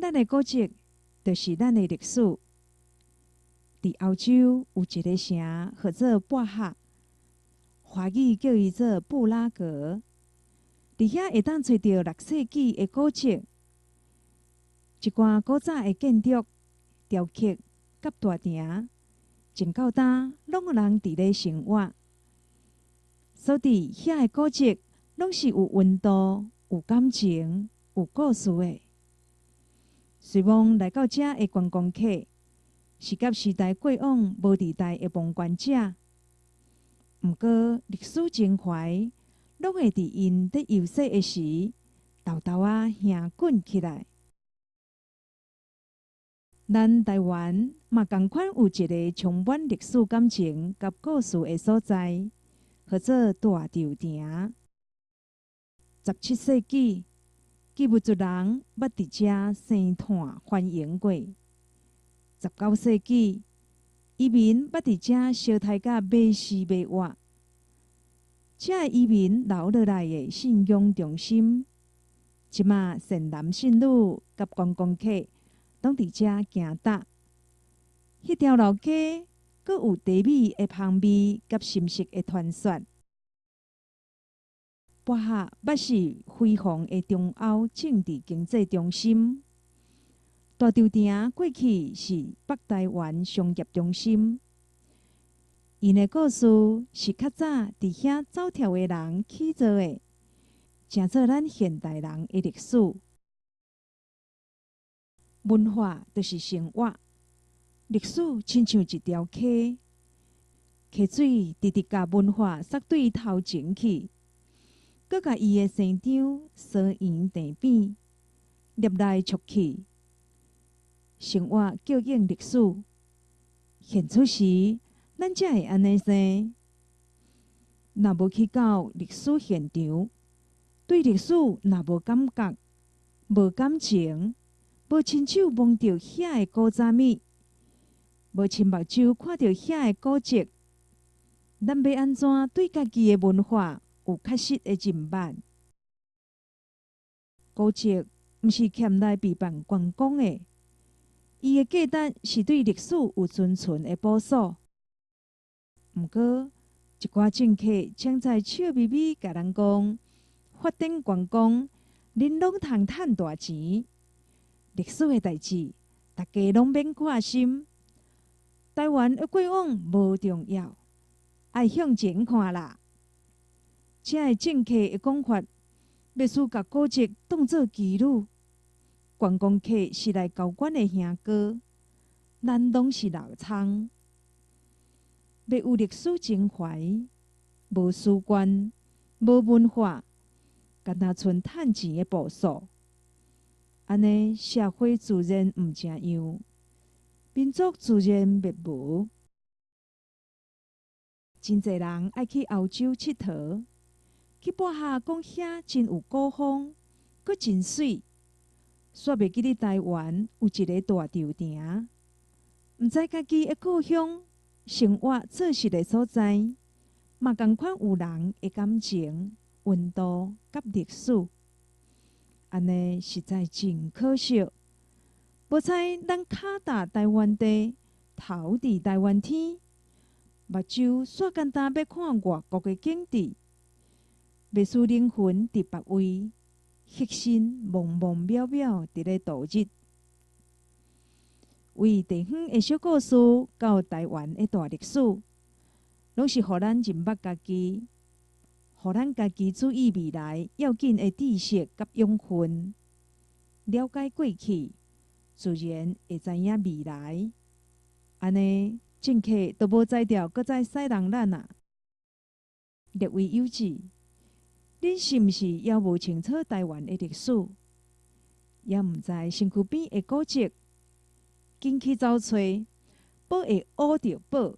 咱的古蹟就是咱的歷史。佇歐洲有一个城，號做布哈，華語叫伊做布拉格。佇遐會當揣著六世紀的古蹟，一寡古早的建築、雕刻佮大埕，直到今攏有人佇咧生活。所以遐的古蹟攏是有溫度、有感情、有故事的。雖罔來到遮的觀光客是佮時代過往無佇代的旁觀者，毋過歷史情懷攏會佇𪜶佇遊說的時，沓沓仔興滾起來。咱台灣嘛仝款有一个充滿歷史感情佮故事的所在，號做大稻埕。17世紀，吉物族人捌佇遮生湠繁榮過。19世紀，移民捌佇遮相刣甲欲死欲活。遮的移民留落來的信仰中心，這馬善男信女佮觀光客攏佇遮行踏。彼條老街閣有茶米的芳味佮深色的傳說。布哈捌是輝煌的中歐政治經濟中心。大稻埕過去是北台灣商業中心。𪜶的故事是較早佇遐走跳的人起造的，成做咱現代人的歷史。文化就是生活，歷史親像一條溪，溪水直直共文化捒對頭前去，閣共伊的生長酸圓甜扁，捏來戳去。生活叫應歷史，現出時，咱才會按呢生。若無去到歷史現場，對歷史若無感覺、無感情，無親手摸著遐的古早物，無親目睭看著遐的古蹟，咱欲按怎對家己的文化有確實的認捌？古蹟毋是欠來被辦觀光的，伊的價值是對歷史有存存的補數。毋過，一寡政客槍在笑眯眯，共人講發展觀光，恁攏通趁大錢。歷史的代誌，大家攏免掛心。台灣的過往無重要，愛向前看啦。這个政客的講法，欲使共古蹟當做妓女，觀光客是來交阮的兄哥，咱攏是老倉。欲有歷史情懷，無史觀，無文化，敢若賰趁錢的步數。按呢，社會自然毋成樣，民族自然滅無。真濟人愛去歐洲𨑨迌，去布哈講遐真有古風，閣真媠。煞袂記得台灣有一个大稻埕，毋知家己的故鄉生活做實的所在，嘛仝款有人的感情、溫度佮歷史。按呢實在真可惜。無彩咱跤踏台灣地，頭佇台灣天，目睭煞干焦欲看外國的景致，袂輸靈魂佇別位，肉身茫茫渺渺佇咧度日。為地方的小故事到台灣的大歷史，攏是予咱認捌家己，予咱家己注意未來要緊的知識佮養分，了解過去，自然會知影未來。按呢，政客都無才調，閣再使弄咱啊！列位友姊，恁是毋是猶無清楚台灣的歷史？也毋知身軀邊的古蹟？緊去走揣，寶會烏著寶。